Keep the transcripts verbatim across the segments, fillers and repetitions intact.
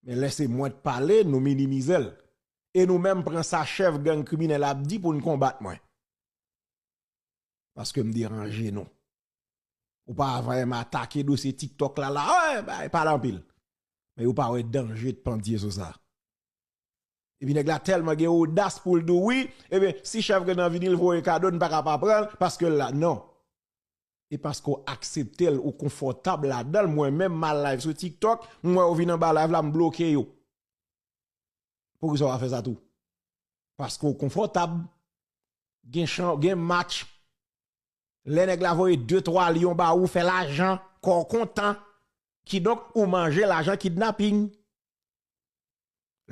Men lè se mwen k pale, nou minimize l. E nou menm pran sa chèf gang kriminèl ap di pou n konbat mwen. Paske m deranje nou. Ou pa vle m atake dosye TikTok la, la, wè, bay, pale anpil. Men ou pa wè danje t pandye sou sa. Epi nèg la tèlman gen odas pou l di w wi, ebyen, si chèf gang nan vini, l voye kado, n pa ka pa pran l, paske l la. Non. E paske w aksepte l, ou konfòtab ladan l, mwen menm m al live sou TikTok, m wè w vin anba live la, m bloke yo. Poukisa w pa fè sa tou? Paske w konfòtab. Gen chan, gen match. Lè nèg la voye de twa lyon ba ou, fè lajan, kò w kontan. Kidonk, ou manje lajan kidnaping.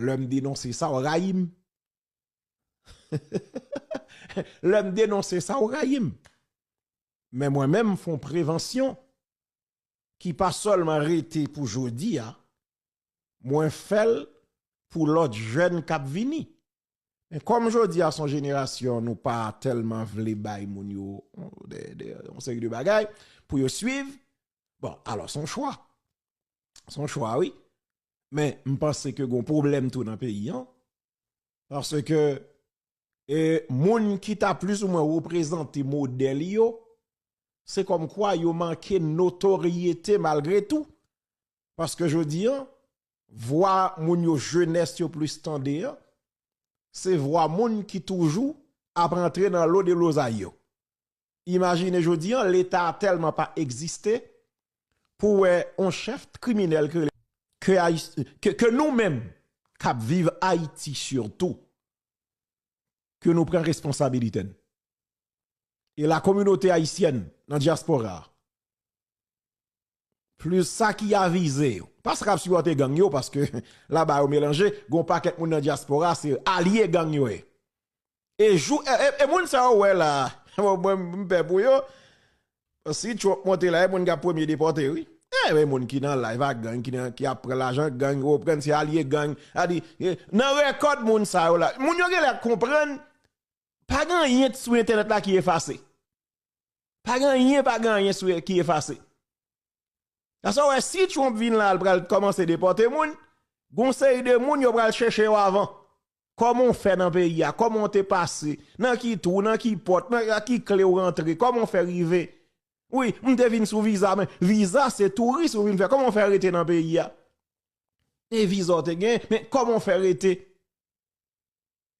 Lè m denonse sa, w rayi m. Lè m denonse sa, w rayi m. Men mwen menm, m fè yon prevansyon ki pa sèlman rete pou jodi a, mwen fè l pou lòt jèn k ap vini. Men kòm jodi a se yon jenerasyon nou pa tèlman vle bay moun yo de, de, yon seri de bagay pou yo swiv, bon, alò se yon chwa. Se yon chwa, wi. Men m panse ke gen yon pwoblèm tou nan peyi an. Paske e moun ki ta plis ou mwen reprezante modèl yo, se kòmkwa yo manke notoryete malgre tou. Paske jodi an, vwa moun yo, jenès yo plis tande an, se vwa moun ki toujou ap rantre nan lo de lozay yo. Imajine jodi an, Leta a tèlman pa egziste pou wè yon chèf kriminèl ke, ke, Ayis- ke, ke nou menm k ap viv Ayiti sitou, ke nou pran responsabilite n. E la kominote ayisyèn nan dyaspora a, plis sa ki avize yo. Pa sa k ap sipòte gang yo, paske laba yo melanje, gon pakèt moun nan dyaspora, se alye gang yo ye. E jou, e, e, e moun sa yo wè la, mwen, mwen, m pè pou yo. Si Trump monte la, e moun k ap premye depòte, wi. E, e moun ki nan live ak gang, ki nan, ki ap pran lajan gang, yo pran se alye gang. A di, e, nan rèkòd moun sa yo la, moun yo genlè konprann, pa gen anyen sou entènèt la ki efase. Pa gen anyen, pa gen anyen sou ki efase. Sa sa wè, si Trump vin la, l pral kòmanse depòte moun, gon seri de moun yo pral chèche yo avan. Kòman w fè nan peyi a? Kòman w te pase? Nan ki twou? Nan ki pòt? Nan, nan ki kle w rantre? Kòman w fè rive? Wi, m te vin sou viza, men viza se touris ou vin fè. Kòman w fè rete nan peyi a? E viza w te gen, men kòman w fè rete?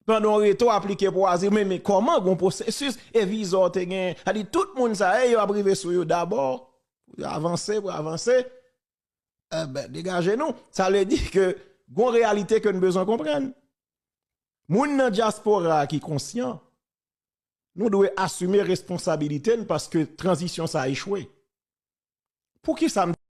Pandan w rete, w aplike pou azil, men, men kòman, gon pwosesis, e viza w te gen? Sa di, tout moun sa yo, yo ap rive sou yo dabò, pou yo avanse, pou yo avanse. Enben, degaje nou. Sa vle di ke gon reyalite ke n bezwen konprann. Moun nan dyaspora a ki konsyan, nou dwe asime responsabilite n paske tranzisyon sa a echwe. Poukisa m